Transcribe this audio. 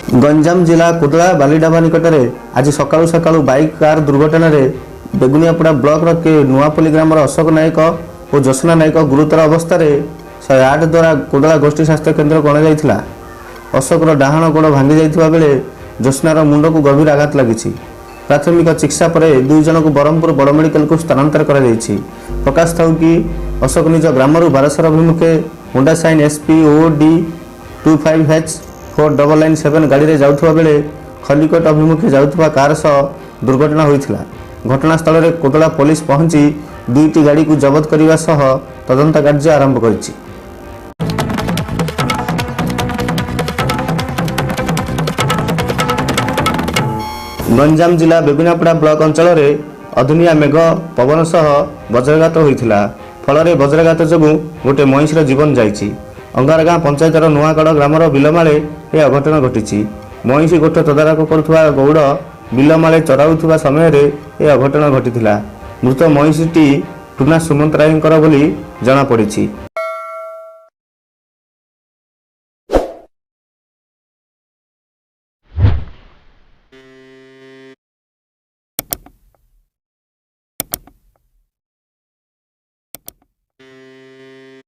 ଗଞ୍ଜାମ ଜିଲ୍ଲା କୋଦଳା ବାଲିଡାବା ନିକଟରେ ଆଜି ସକାଳୁ ସକାଳୁ ବାଇକ୍ କାର୍ ଦୁର୍ଘଟଣାରେ ବେଗୁନିଆପଡ଼ା ବ୍ଲକର କେ ନୂଆପଲ୍ଲୀ ଗ୍ରାମର ଅଶୋକ ନାୟକ ଓ ଜ୍ୟୋତ୍ସ୍ନା ନାୟକ ଗୁରୁତର ଅବସ୍ଥାରେ 108 ଦ୍ୱାରା କୋଦଳା ଗୋଷ୍ଠୀ ସ୍ୱାସ୍ଥ୍ୟ କେନ୍ଦ୍ରକୁ ଅଣାଯାଇଥିଲା। ଅଶୋକର ଡାହାଣ ଗୋଡ଼ ଭାଙ୍ଗି ଯାଇଥିବା ବେଳେ ଜ୍ୟୋତ୍ସ୍ନାର ମୁଣ୍ଡକୁ ଗଭୀର ଆଘାତ ଲାଗିଛି। ପ୍ରାଥମିକ ଚିକିତ୍ସା ପରେ ଦୁଇ ଜଣଙ୍କୁ ବ୍ରହ୍ମପୁର ବଡ଼ ମେଡିକାଲକୁ ସ୍ଥାନାନ୍ତର କରାଯାଇଛି। ପ୍ରକାଶ ଥାଉ କି, ଅଶୋକ ନିଜ ଗ୍ରାମରୁ ବାଲେଶ୍ୱର ଅଭିମୁଖେ Honda Shine SP OD 25 H 4997 ଗାଡ଼ିରେ ଯାଉଥିବା ବେଳେ ଖଲିକୋଟ ଅଭିମୁଖେ ଯାଉଥିବା କାର ସହ ଦୁର୍ଘଟଣା ହୋଇଥିଲା। ଘଟଣାସ୍ଥଳରେ କୋଦଳା ପୋଲିସ ପହଞ୍ଚି ଦୁଇଟି ଗାଡ଼ିକୁ ଜବତ କରିବା ସହ ତଦନ୍ତ କାର୍ଯ୍ୟ ଆରମ୍ଭ କରିଛି। ଗଞ୍ଜାମ ଜିଲ୍ଲା ବେଗୁନିଆପଡ଼ା ବ୍ଲକ ଅଞ୍ଚଳରେ ଅଦିନିଆ ମେଘ ପବନ ସହ ବଜ୍ରଘାତ ହୋଇଥିଲା। ଫଳରେ ବଜ୍ରଘାତ ଯୋଗୁଁ ଗୋଟିଏ ମଇଁଷିର ଜୀବନ ଯାଇଛି। ଅଙ୍ଗାରଗାଁ ପଞ୍ଚାୟତର ନୂଆଗଡ଼ ଗ୍ରାମର ବିଲମାଳେ ଏ ଅଘଟଣ ଘଟିଛି। ମଇଁଷି ଗୋଠ ତଦାରଖ କରୁଥିବା ଗୌଡ଼ ବିଲମାଳେ ଚରାଉଥିବା ସମୟରେ ଏ ଅଘଟଣ ଘଟିଥିଲା। ମୃତ ମଇଁଷିଟି ଟୁନା ସୁମନ୍ତରାୟଙ୍କର ବୋଲି ଜଣାପଡ଼ିଛି।